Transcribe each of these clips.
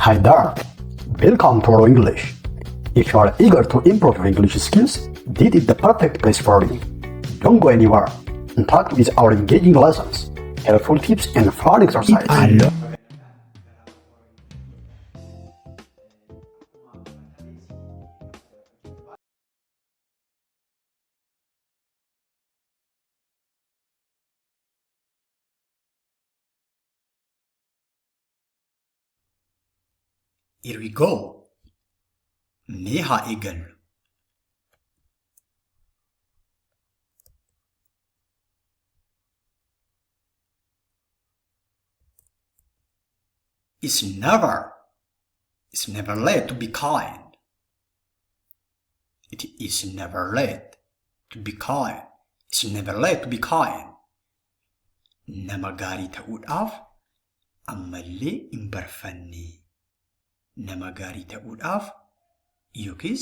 Hi there! Welcome to Oro English. If you are eager to improve your English skills, this is the perfect place for you. Don't go anywhere. Interact with our engaging lessons, helpful tips, and fun exercises. Allo. Here we go. Mee haa eegallu. It's never, it's never late to be kind. It is never late to be kind. It's never late to be kind. Nama gaarii ta'uudhaaf ammallee hin barfanne. Nama gaarii ta'uudhaaf yookiis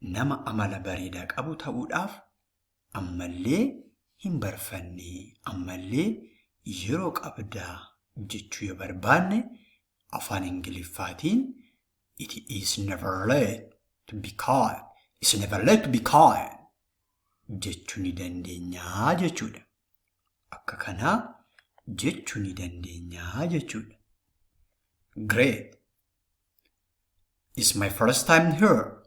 nama amala bareedaa qabu ta'uudhaaf ammallee hin barfanne. Ammallee yeroo qabdaa jechuu yoo barbaanne, afaan Ingiliffaatiin "It is never late to be kind. It's never late to be kind" jechuu ni dandeenyaa jechuudha. Akka kanaa jechuu ni dandeenyaa jechuudha. Great. It's my first time here.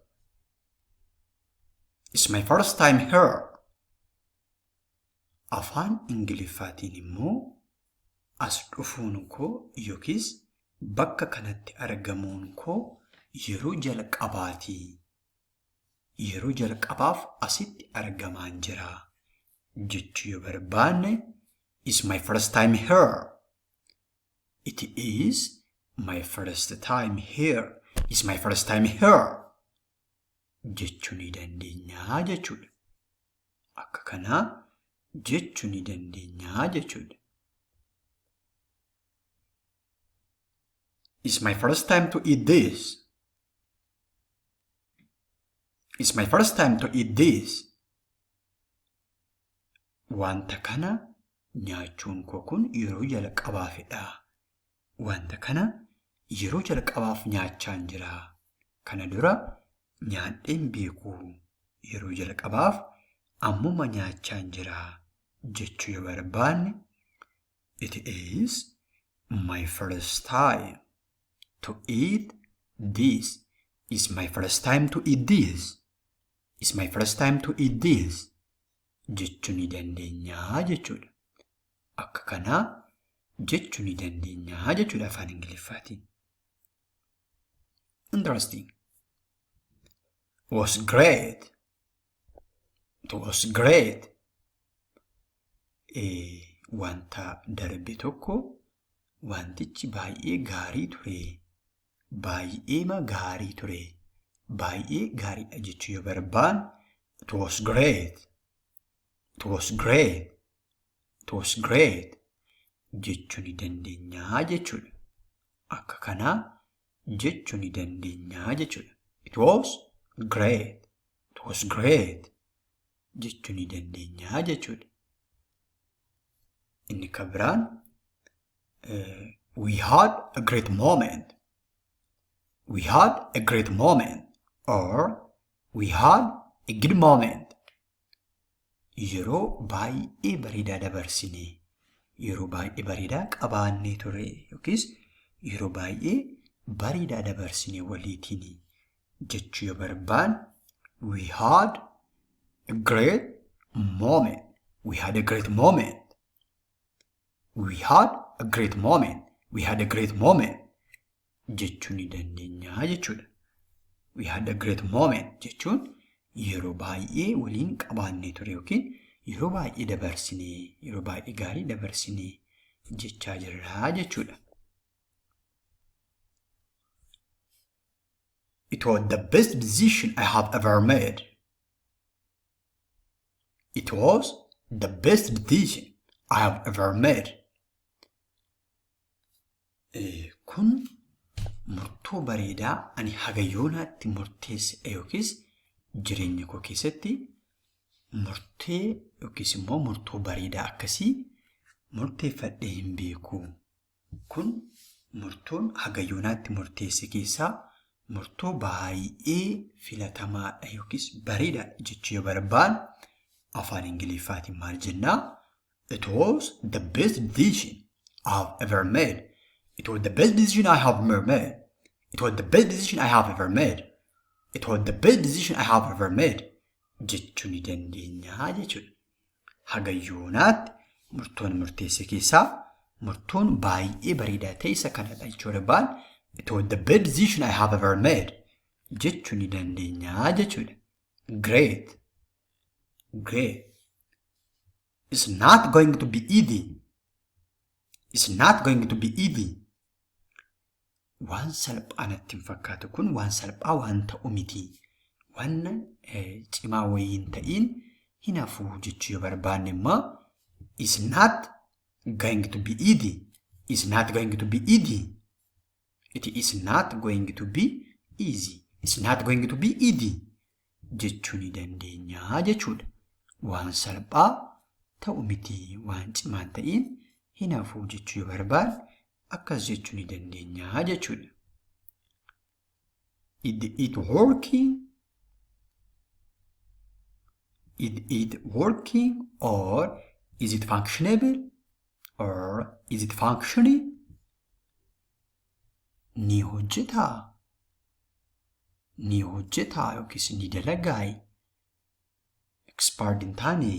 It's my first time here. Afaan Ingiliffaatiin immoo as dhufuun koo yookiis bakka kanatti argamuun koo yeroo jalqabaati. Yeroo jalqabaaf asitti argamaan jira jechuu yoo barbaanne, "It's my first time here. It is my first time here. It's my first time here" jechuu ni dandeenyaa jechuudha. Akka kanaa jechuu ni dandeenyaa jechuudha. It's my first time to eat this. It's my first time to eat this. Wanta kana nyaachuun koo kun yeroo jalqabaafidha. Wanta kana yeroo jalqabaaf nyaachaan jira. Kana dura nyaadheen beeku. Yeroo jalqabaaf ammuma nyaachaan jira jechuu yoo barbaanne, "It is my first time to eat this. It's my first time to eat this. It's my first time to eat this" jechuu ni dandeenyaa jechuudha. Akka kanaa jechuu ni dandeenyaa jechuudha afaan Ingiliffaatiin. Interesting. Was great. It was great. Wanta darbe tokko wantichi baay'ee gaarii ture. Baay'eema gaarii ture. Baay'ee gaariidha jechuu yoo barbaanne, "It was great. It was great. It was great" jechuu ni dandeenyaa jechuudha. Akka kanaa jechuu ni dandeenyaa jechuudha. "It was great. It was great" jechuu ni dandeenyaa jechuudha. Inni kan biraan, we had a great moment. We had a great moment or we had a good moment. Yeroo baay'ee bareedaa dabarsine. Yeroo baay'ee bareedaa qabaannee ture yookiis yeroo baay'ee bareedaa dabarsine waliitiin jechuu yoo barbaanne, "We had a great moment. We had a great moment. We had a great moment. We had a great moment" jechuu ni dandeenyaa jechuudha. "We had a great moment" jechuun yeroo baay'ee waliin qabaannee ture yookiin yeroo baay'ee dabarsinee, yeroo baay'ee gaarii dabarsinee jechaa jirraa jechuudha. It was the best decision I have ever made. It was the best decision I have ever made. Kun murtoo bareedaa ani haga yoonaatti murteesse yookiis jireenya koo keessatti murtee yookiis immoo murtoo bareedaa akkasii murteeffadhee hin beeku. Kun Murtoon haga yoonaatti murteesse keessaa murtoo baay'ee filatamaadha yookiis bareedaadha jechuu yoo barbaanne afaan Ingiliffaatiin maal jennaa? It was the best decision I have ever made. It was the best decision I have ever made. It was the best decision I have ever made. It was the best decision I have ever made. Jechuu ni dandeenya jechuudha. Haga yoonaatti murtoon murteesse keessaa murtoon baay'ee bareedaa ta'e isa kanadha jechuu barbaanne, "It was the best decision I have ever made" jechuu ni dandeenya jechuudha. Great. Great. It's not going to be easy. It's not going to be easy. Waan salphaa natti hin fakkaatu, kun waan salphaa waan ta'u miti. Waan cimaa wayii hin ta'iin hin hafu jechuu yoo barbaanne immoo, "It's not going to be easy. It's not going to be easy. It is not going to be easy. It's not going to be easy" jechuu ni dandeenya jechuudha. Waan salphaa ta'u miti, waan cimaa hin ta'iin hin hafu jechuu yoo barbaanne akkas jechuu ni dandeenya jechuudha. Is it working? Is it working or is it functionable or is it functioning? Ni hojjetaa? Ni hojjetaa yookiis ni dalagaa? Expired hin taane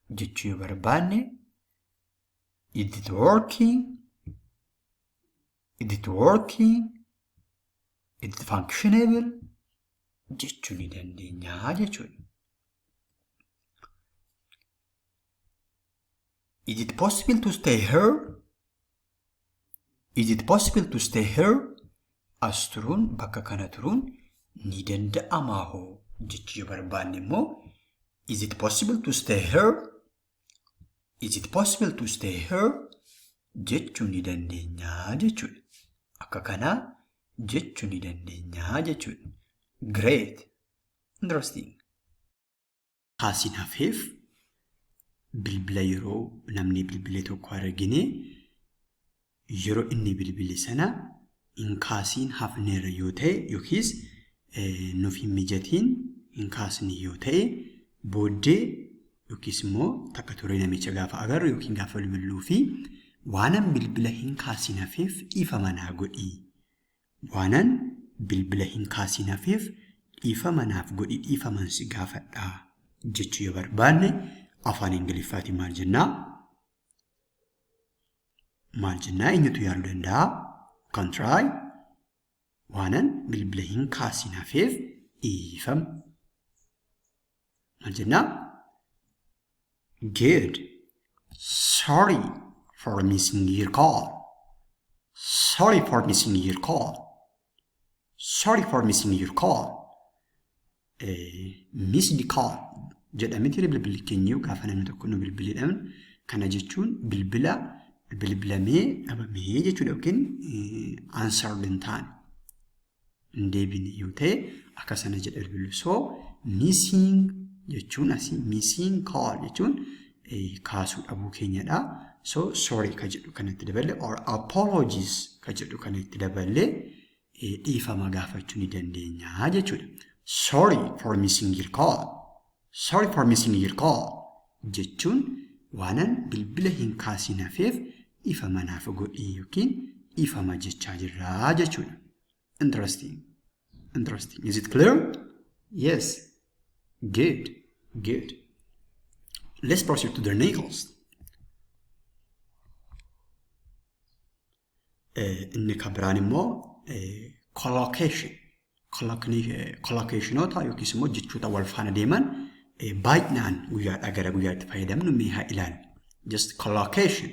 jechuu yoo barbaanne, "Is it working? Is it working? Is it functionable?" jechuu ni dandeenya jechuudha. Is it possible to stay here? Is it possible to stay here? As turuun, bakka kana turuun ni danda'amaa hoo jechuu yoo barbaanne immoo, "Is it possible to stay here? Is it possible to stay here?" jechuu ni dandeenya jechuudha. Akka kanaa jechuu ni dandeenya jechuudha. Great. Interesting. Kaasiin hafeef bilbila yeroo namni bilbile tokko argine, yeroo inni bilbile sana hin kaasiin hafneerra yoo ta'e yookiis nuuf hin mijatiin hin kaasne yoo ta'e, booddee yookiis immoo takka turee namicha gaafa agarru yookiin gaafa bilbiluu fi "Waanan bilbila hin kaasiin hafeef dhiifama naa godhi. Waanan bilbila hin kaasiin hafeef dhiifama naaf godhi, dhiifaman si gaafadhaa" jechuu yoo barbaanne afaan Ingiliffaatiin maal jennaa? Maal jennaa? Eenyutu yaaluu danda'a? Can try. Waanan bilbila hin kaasiin hafeef dhiifama. Maal jennaa? Good. Sorry for missing your call. Sorry for missing your call. Sorry for missing your call. Missed call jedhameeti bilbilli keenya gaafa namni tokko nu bilbileedhaan. Kana jechuun bilbila bilbilamee dhabamee jechuudha yookiin answered hin taane, hin deebine yoo ta'e akka sana jedha bilbilu. So missing jechuun asii missing call jechuun kaasuu dhabuu keenyadha. So sorry ka jedhu kanatti daballe or apologies ka jedhu kanatti daballe dhiifama gaafachuu ni dandeenya jechuudha. "Sorry for missing your call. Sorry for missing your call" jechuun waanan bilbila hin kaasiin hafeef dhiifama naaf godhi yookiin dhiifama jechaa jirraa jechuudha. Interesting. Interesting. Is it clear? Yes. Good. Good. Let's proceed to the next. Inni kan biraan immoo collocation. Collocationoota yookiis immoo jechoota wal faana deeman baay'inaan guyyaadhaa gara guyyaatti fayyadamnu mee haa ilaallu. Just collocation.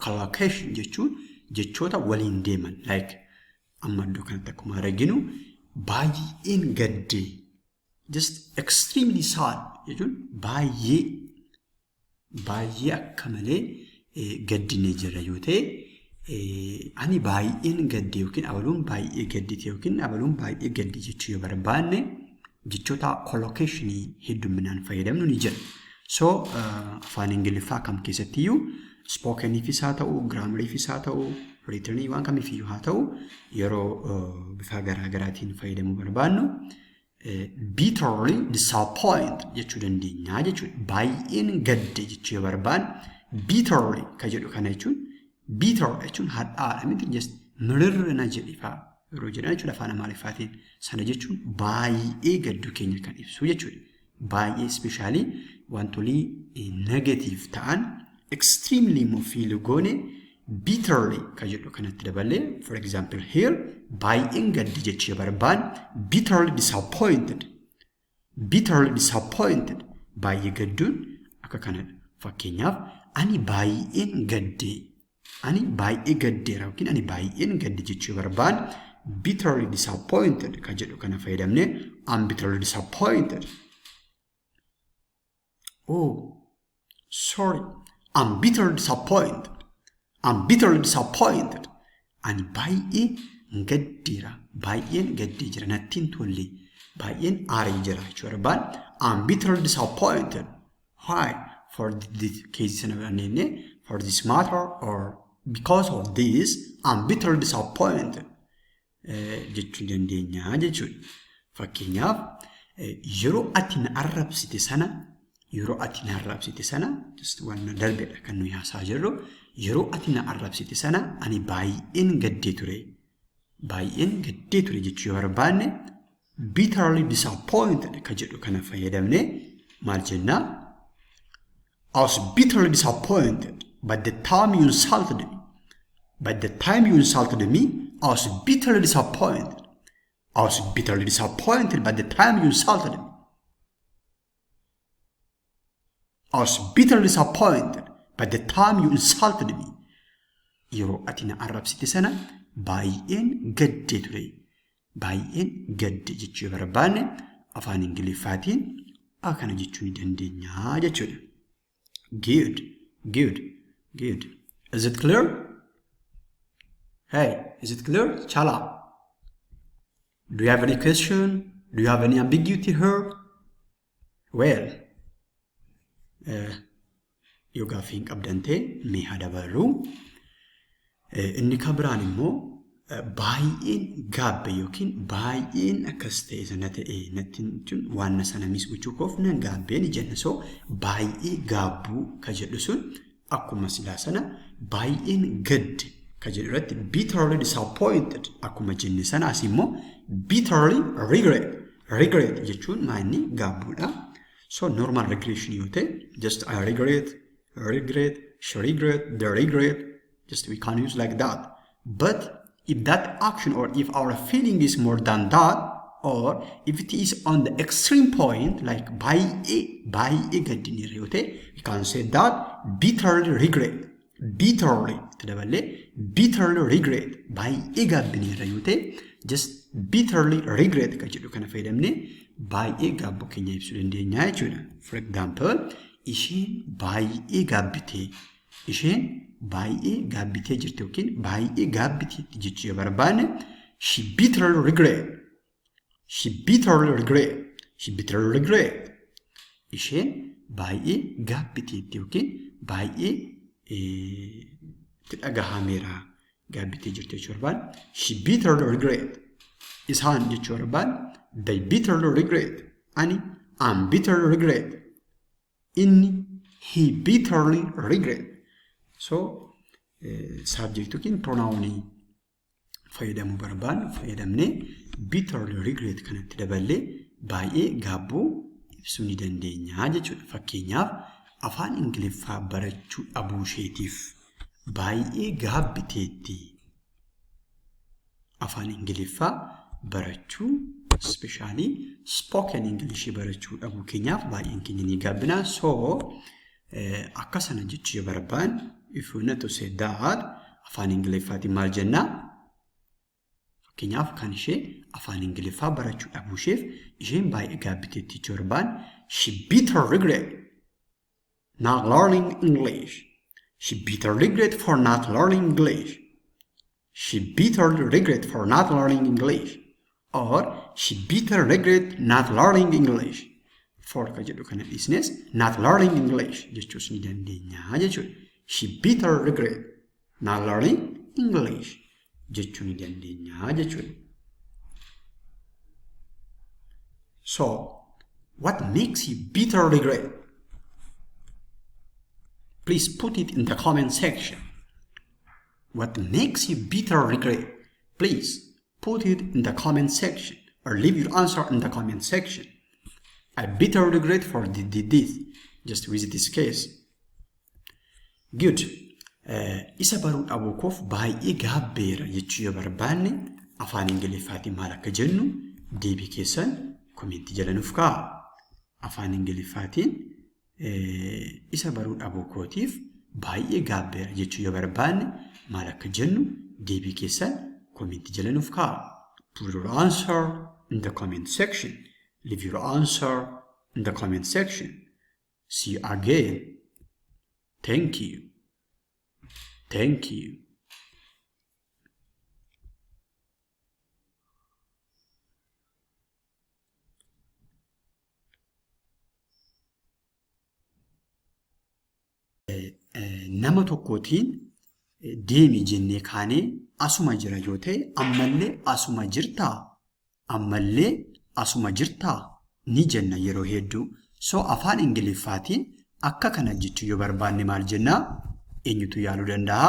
Collocation jechuun jechoota waliin deeman, like amma iddoo kanatti akkuma arginu baay'een gaddee, just extremely sad jechuun baay'ee baay'ee akka malee gaddinee jirra yoo ta'e, ani baay'een gadde yookiin abaluun baay'ee gaddite yookiin abaluun baay'ee gadde jechuu yoo barbaanne jechoota collocationii hedduminaan fayyadamnu ni jira. So afaan Ingiliffaa kam keessattiyyuu Spokeniifis haa ta'u, grammariifis haa ta'u, writtenii waan kamiifiyyuu haa ta'u, yeroo bifa garaa garaatiin fayyadamuu barbaannu bitterly disappoint jechuu dandeenya jechuudha. Baay'een gadde jechuu yoo barbaanne, bitterly ka jedhu kana jechuun, bitter jechuun hadhaadha miti? Just mirirri na jedhe fa'aa yeroo jedhan jechuudha afaan Amaariffaatiin. Sana jechuun baay'ee gadduu keenya kan ibsu jechuudha. Baay'ee especially wantolii negative ta'an extremely immoo feel goone bitterly ka jedhu kanatti daballee, for example here, baay'een gaddi jechuu yoo barbaanne, bitterly disappointed, bitterly disappointed. Baay'ee gadduun akka kanadha. Fakkeenyaaf, ani baay'een gaddee, ani baay'ee gaddeera yookiin ani baay'een gadde jechuu yoo barbaanne, bitterly disappointed ka jedhu kana fayyadamne, I'm bitterly disappointed. Oh, sorry, I'm bitterly disappointed. I'm bitterly disappointed. Ani baay'ee gaddeera, baay'een gaddee jira, natti hin tolle, baay'een aaree jira jechuu barbaanne, I'm bitterly disappointed. Why? For this case sana barannee, for this matter or because of this, I'm bitterly disappointed jechuu dandeenya jechuudha. Fakkeenyaaf, yeroo ati na arrabsite sana, yeroo ati na arrabsite sana, just waan darbedha kan nuyi haasaa jirru, yeroo ati na arrabsite sana ani baay'een gaddee ture. Baay'een gaddee ture jechuu yoo barbaanne, bitterly disappointed ka jedhu kana fayyadamne maal jennaa? I was bitterly disappointed by the time you insulted me. By the time you insulted me, I was bitterly disappointed. I was bitterly disappointed by the time you insulted me. I was bitterly disappointed by the time you insulted me. Yeroo ati na arrabsite sana baay'een gaddee ture. Baay'een gadde jechuu yoo barbaanne, afaan Ingiliffaatiin akkana jechuu ni dandeenya jechuudha. Good, good, good. Is it clear? Hey, is it clear? Chala. Do you have any question? Do you have any ambiguity here? Well, yoo gaaffii hin qabdan ta'e mee haa dabarru. Inni kan biraan immoo baay'een gaabbe yookiin baay'een akkas ta'e sana ta'e natti jechuun waan sana miss gochuu koof nan gaabbee ni jenna. So baay'ee gaabbuu ka jedhu sun akkuma silaa sana baay'een gadde ka jedhu irratti bitterly disappointed akkuma jenne sana, as immoo bitterly regret. Regret jechuun maanni? Gaabbuudha. So normal regression yoo ta'e, just I regret, regret, she regret, they regret, just we can use like that. But if that action or if our feeling is more than that, or if it is on the extreme point, like baay'ee baay'ee gaddiniirra yoo ta'e, we can say that bitterly regret. Bitterly itti daballee bitterly regret, baay'ee gaabbiniirra yoo ta'e, just bitterly regret kan jedhu kana fayyadamnee baay'ee gaabbuu keenya ibsuu dandeenya jechuudha. For example, isheen baay'ee gaabbitee, isheen baay'ee gaabbitee jirti yookiin baay'ee gaabbiteetti jechuu yoo barbaanne, she bitterly regret. She bitterly regret. She bitterly regret. Isheen baay'ee gaabbiteetti yookiin baay'ee itti dhagahameera, gaabbitee jirti jechuu barbaanne, she bitterly regret. Isaan jechuu barbaanne, they bitterly regret. Ani, I'm bitterly regret. Inni, he bitterly regret. So subject yookiin pronounii fayyadamuu barbaannu fayyadamnee bitterly regret kanatti daballee baay'ee gaabbuu ibsuu ni dandeenya jechuudha. Fakkeenyaaf, afaan Ingiliffaa barachuu dhabuu isheetiif baay'ee gaabbiteetti. Afaan Ingiliffaa barachuu, especially spoken English barachuu dhabuu keenyaaf baay'een keenya ni gaabbina. So akka sana jechuu yoo barbaanne, if we want to say that, afaan Ingiliffaatiin maal jennaa? Fakkeenyaaf, kan ishee afaan Ingiliffaa barachuu dhabuu isheef isheen baay'ee gaabbiteetti jechuu barbaanne, she bitter regret not learning English. She bitter regret for not learning English. She bitterly regret for not learning English. Or she bitter regret not learning English. For ka jedhu kana dhiisnes not learning English jechuus ni dandeenya jechuudha. She bitter regret not learning English jechuu ni dandeenya jechuudha. So, what makes you bitter regret? Please put it in the comment section. What makes you bitter regret? Please put it in the comment section or leave your answer in the comment section. I bitter regret for this, just with this case. Good. Isa baruu dhabuu koof baay'ee gaabbeera jechuu yoo barbaanne afaan Ingiliffaatiin maal akka jennu deebii keessan komentii jala nuuf kaa'a. Afaan Ingiliffaatiin isa baruu dhabuu kootiif baay'ee gaabbeera jechuu yoo barbaanne maal akka jennu deebii keessan komentii jala nuuf kaa'a. Put your answer in the comment section. Leave your answer in the comment section. See you again. Thank you. Thank you. Nama tokkootiin deemi jennee kaanee asuma jira yoo ta'e ammallee asuma jirtaa? Ammallee asuma jirtaa? Ni jenna yeroo hedduu. So afaan Ingiliffaatiin akka kana jechuu yoo barbaanne maal jennaa? Eenyutu yaaluu danda'a?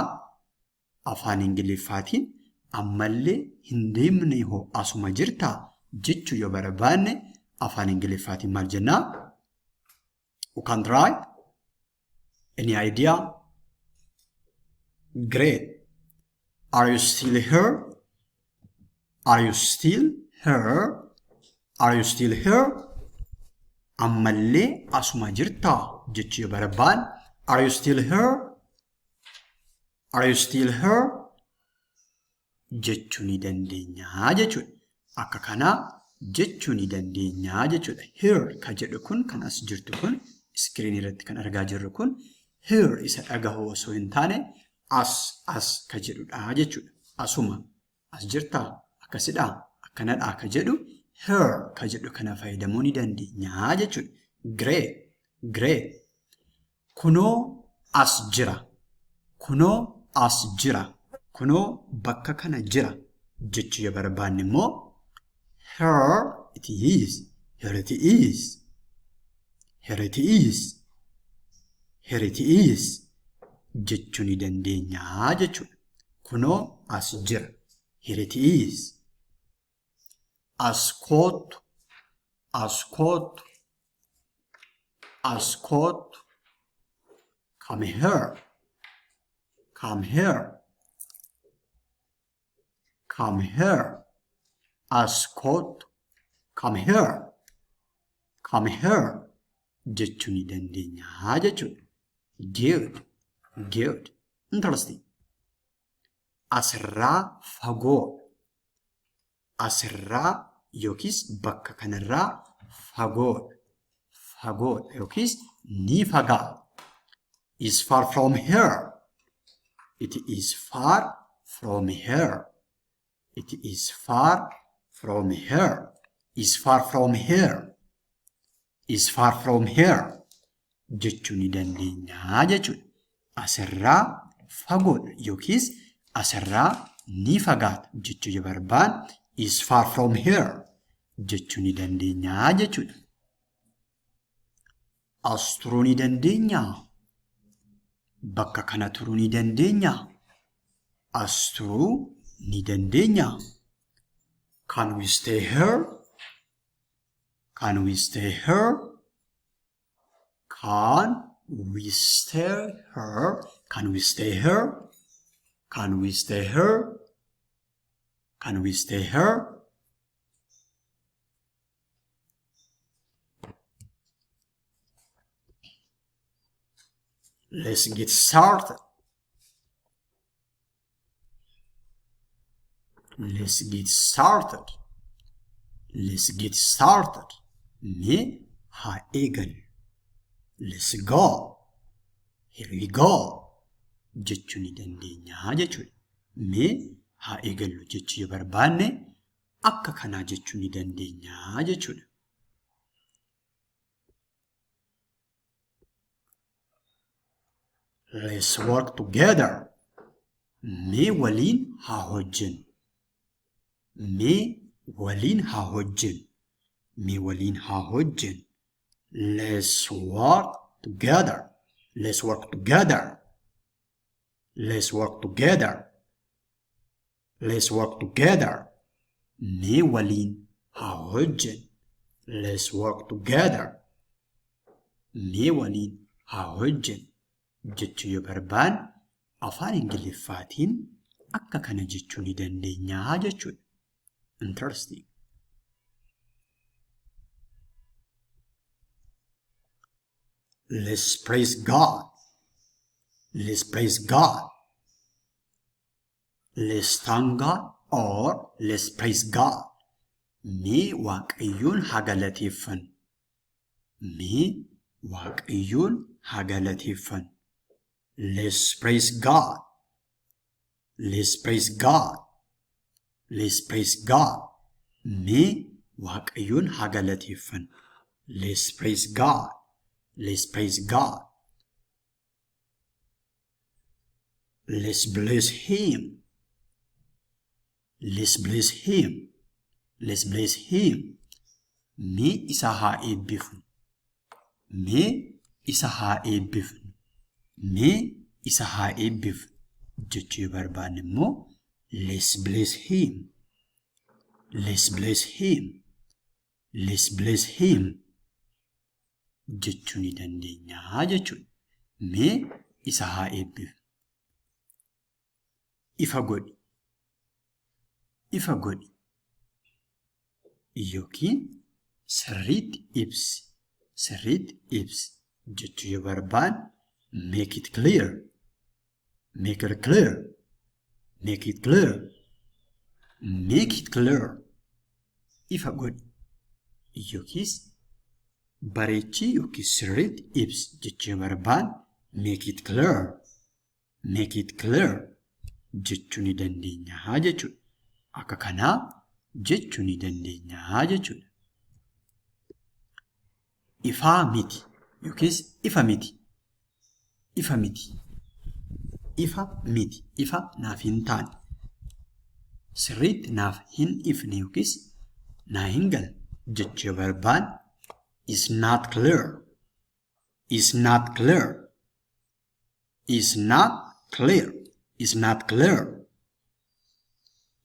Afaan Ingiliffaatiin ammallee hin deemne hoo asuma jirtaa jechuu yoo barbaanne afaan Ingiliffaatiin maal jennaa? You can try. Any idea? Great. Are you still here? Are you still here? Are you still here? Ammallee asuma jirtaa jechuu yoo barbaanne Are you still here? Are you still here? Jechuu ni dandeenya jechuudha. Akka kanaa jechuu ni dandeenya jechuudha. Here ka jedhu kun kan as jirtu kun iskiriinii irratti kan argaa jirru kun here isa dhagahuu osoo hin taane as as ka jedhudha jechuudha. Asuma as jirtaa akkasidhaa akkanadhaa ka jedhu here ka jedhu kana fayyadamuu ni dandeenya jechuudha. Great, great. Kunoo as jira. Kunoo as jira. Kunoo bakka kana jira jechuu yoo barbaanne immoo here it is. Here it is. Here it is. Here it is jechuu ni dandeenya jechuudha. Kunoo as jira. Here it is. As kootu. As kootu. As kootu. Come here. Come here. Come here. As kootu. Come here. Come here. Jechuu ni dandeenya jechuudha. Good. Good. Interesting. Asirraa fagoodha. Asirraa yookiis bakka kanarraa fagoodha. Fagoodha yookiis ni fagaata. Is far from here. It is far from here. It is far from here. Is far from here. Is far from here. Jechuu ni dandeenya jechuudha. Asirraa fagoodha yookiis asirraa ni fagaata jechuu yoo barbaanne is far from here jechuu ni dandeenya jechuudha. As turuu ni dandeenyaa? Bakka kana turuu ni dandeenyaa? As turuu ni dandeenyaa? Can we stay here? Can we stay here? Can we stay here? Can we stay here? Can we stay here? Can we stay here? Let's get started. Let's get started. Let's get started. Mee haa eegallu. Let's go. Here we go. Jechuu ni dandeenya jechuudha. Mee haa eegallu jechuu yoo barbaanne akka kanaa jechuu ni dandeenya jechuudha. Let's work together. Mee waliin haa hojjennu. Mee waliin haa hojjennu. Mee waliin haa hojjennu. Let's work together. Let's work together. Let's work together. Let's work together. Mee waliin haa hojjennu. Let's work together. Mee waliin haa hojjennu jechuu yoo barbaanne afaan Ingiliffaatiin akka kana jechuu ni dandeenya jechuudha. Interesting. Let's praise God. Let's praise God. Let's thank God or let's praise God. Mee Waaqayyoon haa galateeffannu. Mee Waaqayyoon haa galateeffannu. Let's praise God. Let's praise God. Let's praise God. Mee Waaqayyoon haa galateeffannu. Let's praise God. Let's praise God. Let's bless him. Let's bless him. Let's bless him. Mee isa haa eebbifnu. Mee isa haa eebbifnu. Mee isa haa eebbifnu jechuu yoo barbaanne immoo let's bless him. Let's bless him. Let's bless him jechuu ni dandeenya jechuudha. Mee isa haa eebbifnu. Ifa godhi. Ifa godhi. Yookiin sirriitti ibsi. Sirriitti ibsi jechuu yoo barbaanne make it clear. Make it clear. Make it clear. Make it clear. Ifa godhi. Yookiis bareechii yookiis sirriitti ibsi jechuu yoo barbaanne make it clear. Make it clear jechuu ni dandeenya jechuudha. Akka kanaa jechuu ni dandeenya jechuudha. Ifaa miti yookiis ifa miti. Ifa miti. Ifa miti. Ifa naaf hin taane. Sirriitti naaf hin ifne yookiis naa hin galle jechuu yoo barbaanne is not clear. Is not clear. Is not clear. Is not clear.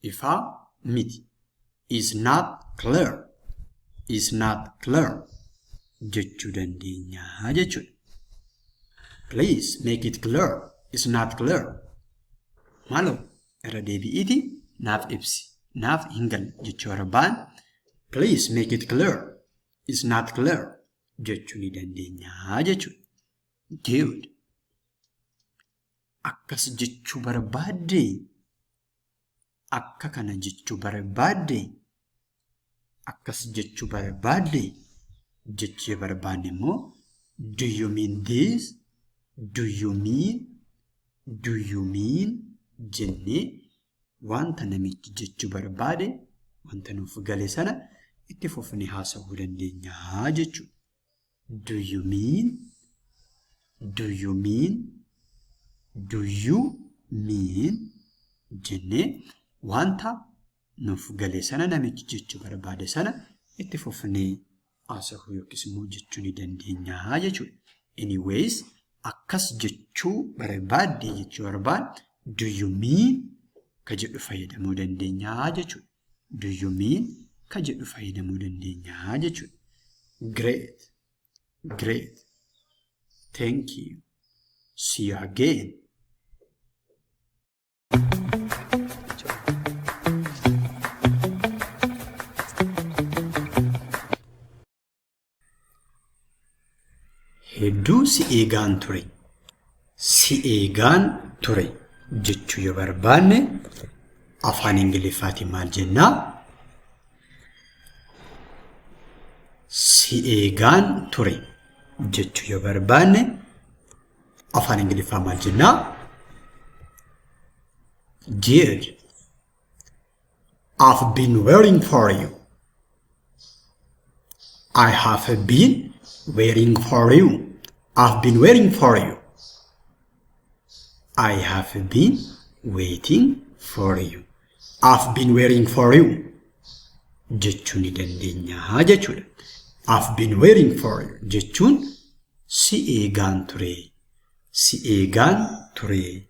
Ifaa miti. Is not clear. Is not clear. Jechuu dandeenya jechuudha. Please make it clear. Is not clear. Maaloo irra deebi'iiti naaf ibsi. Naaf hin galle jechuu barbaanne please make it clear. Is not clear jechuu ni dandeenya jechuudha. Good. Akkas jechuu barbaaddee? Akka kana jechuu barbaaddee? Akkas jechuu barbaaddee? Jechuu yoo barbaanne immoo do you mean this? Do you mean? Do you mean? Jennee wanta namichi jechuu barbaade wanta nuuf gale sana itti fufnee haasa'uu dandeenya jechuudha. Do you mean? Do you mean? Do you mean? Jennee wanta nuuf gale sana namichi jechuu barbaade sana itti fufnee haasa'uu yookiis immoo jechuu ni dandeenya jechuudha. Anyways, akkas jechuu barbaadde jechuu barbaadde do you mean ka jedhu fayyadamuu dandeenya jechuudha. Do you mean ka jedhu fayyadamuu dandeenya jechuudha. Great. Great. Thank you. See you again. Hedduu si eegaan ture. Si eegaan ture jechuu yoo barbaanne afaan Ingiliffaatiin maal jennaa? Si eegaan ture jechuu yoo barbaanne afaan Ingiliffaa maal jennaa? Good. I've been waiting for you. I have been waiting for you. I've been waiting for you. I have been waiting for you. I've been waiting for you jechuu ni dandeenya jechuudha. I've been waiting for you jechuun si eegaan ture. Si eegaan ture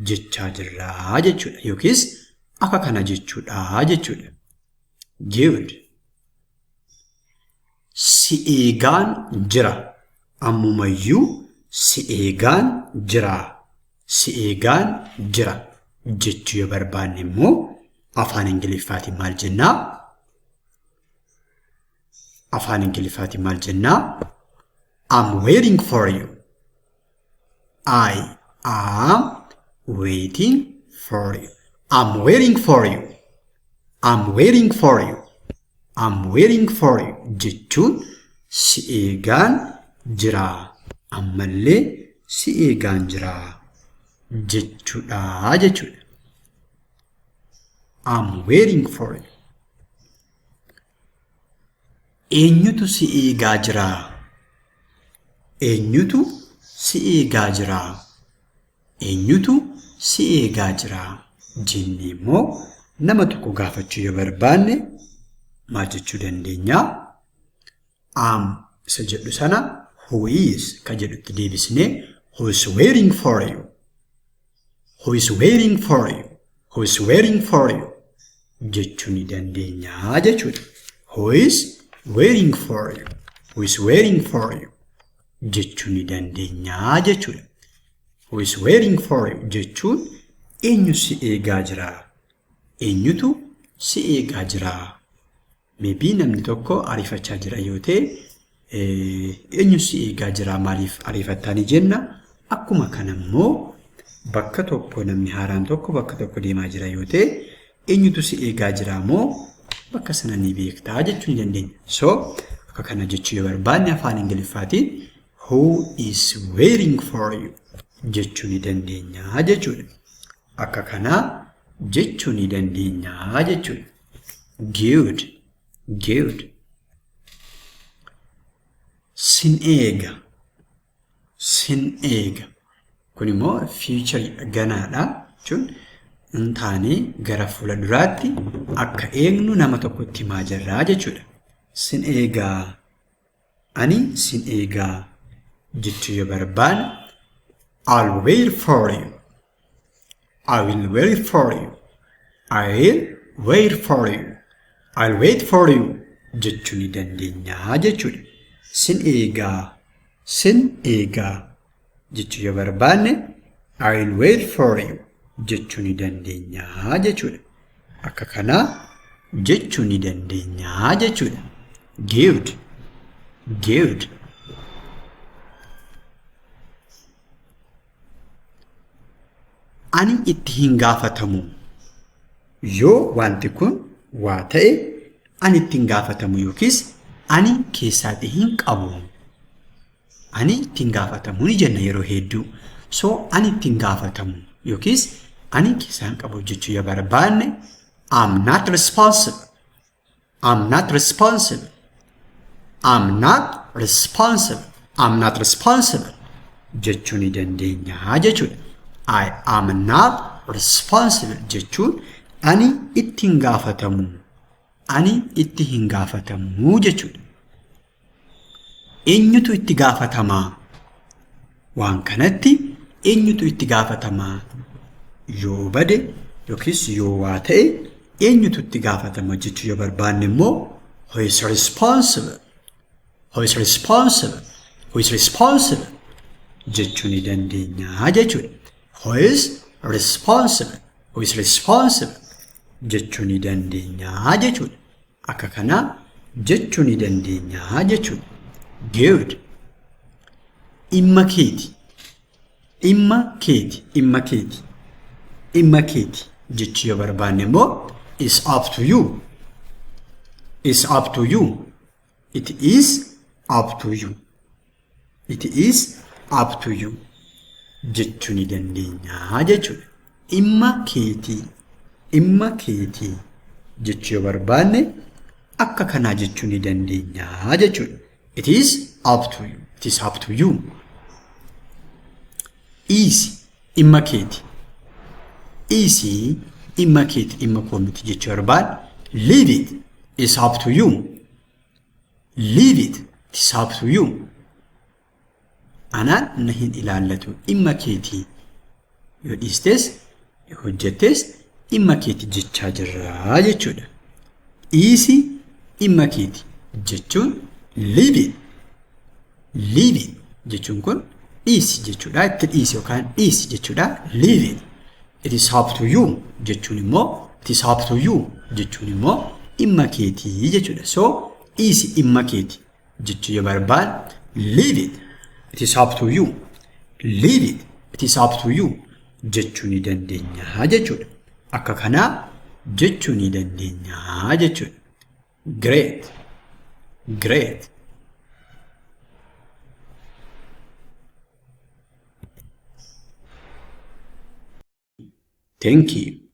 jechaa jirraa jechuudha. Yookiis akka kana jechuudha jechuudha. Good. Si eegaan jira. Ammumayyuu si eegaan jira. Si eegaan jira jechuu yoo barbaanne immoo afaan Ingiliffaatiin maal jennaa? Afaan Ingiliffaatiin maal jennaa? I'm waiting for you. I am waiting for you. I'm waiting for you. I'm waiting for you. I'm waiting for you jechuun si eegaan jira. Ammallee si eegaan jira jechuudha jechuudha. I'm waiting for you. Eenyutu si eegaa jira? Eenyutu si eegaa jira? Eenyutu si eegaa jira? Jennee immoo nama tokko gaafachuu yoo barbaanne maal jechuu dandeenya? Am isa jedhu sana who is ka jedhutti deebisnee who is waiting for you? Who is waiting for you? Who is waiting for you? Jechuu ni dandeenya jechuudha. Who is waiting for you? Who is waiting for you? Jechuu ni dandeenya jechuudha. Who is waiting for you jechuun eenyu si eegaa jira? Eenyutu si eegaa jira? Maybe namni tokko ariifachaa jira yoo ta'e eenyu si eegaa jira maaliif ariifattaa ni jenna. Akkuma kana immoo bakka tokko namni haaraan tokko bakka tokko deemaa jira yoo ta'e eenyutu si eegaa jira moo bakka sana ni beektaa jechuu ni dandeenya. So akka kana jechuu yoo barbaanne afaan Ingiliffaatiin who is waiting for you jechuu ni dandeenya jechuudha. Akka kanaa jechuu ni dandeenya jechuudha. Good. Good. Sin eega. Sin eega. Kun immoo future ganaadha jechuun hin taane gara fuula duraatti akka eegnu nama tokkotti himaa jirraa jechuudha. Sin eegaa. Ani sin eegaa jechuu yoo barbaanne I'll wait for you. I will wait for you. I'll wait for you. I'll wait for you jechuu ni dandeenya jechuudha. Sin eegaa. Sin eegaa jechuu yoo barbaanne I'll wait for you jechuu ni dandeenya jechuudha. Akka kanaa jechuu ni dandeenya jechuudha. Good. Good. Ani itti hin gaafatamu. Yoo wanti kun waa ta'e ani itti hin gaafatamu yookiis ani keessaatti hin qabu. Ani itti hin gaafatamu ni jenna yeroo hedduu. So ani itti hin gaafatamu yookiis ani keessaa hin qabu jechuu yoo barbaanne I'm not responsible. I'm not responsible. I'm not responsible. I'm not responsible jechuu ni dandeenya jechuudha. I am not responsible jechuun ani itti hin gaafatamu. Ani itti hin gaafatamu jechuudha. Eenyutu itti gaafatamaa? Waan kanatti eenyutu itti gaafatamaa? Yoo bade yookiis yoo waa ta'e eenyutu itti gaafatama jechuu yoo barbaanne immoo who is responsible? Who is responsible? Who is responsible? Jechuu ni dandeenya jechuudha. Who is responsible? Who is responsible? Jechuu ni dandeenya jechuudha. Akka kanaa jechuu ni dandeenya jechuudha. Good. Dhimma keeti. Dhimma keeti. Dhimma keeti. Dhimma keeti jechuu yoo barbaanne immoo it's up to you. It's up to you. It is up to you. It is up to you jechuu ni dandeenya jechuudha. Dhimma keetii. Dhimma keetii jechuu yoo barbaanne akka kanaa jechuu ni dandeenya jechuudha. It is up to you. It is up to you. Dhiisi. dhimma keeti. Dhiisi dhimma keeti dhimma koo miti jechuu barbaad. Leave it. It's up to you. Leave it. It's up to you. Anaan na hin ilaallatu dhimma keeti. Yoo dhiistes yoo hojjettes dhimma keeti jechaa jirra jechuudha. Dhiisi dhimma keeti jechuun leave it. Leave it jechuun kun dhiisi jechuudha. Itti dhiisi yookaan dhiisi jechuudha. Leave it. It is up to you jechuun immoo it is up to you jechuun immoo dhimma keetii jechuudha. So dhiisi dhimma keeti jechuu yoo barbaad leave it. It is up to you. Leave it. It is up to you jechuu ni dandeenya jechuudha. Akka kanaa jechuu ni dandeenya jechuudha. Great. Great. Thank you.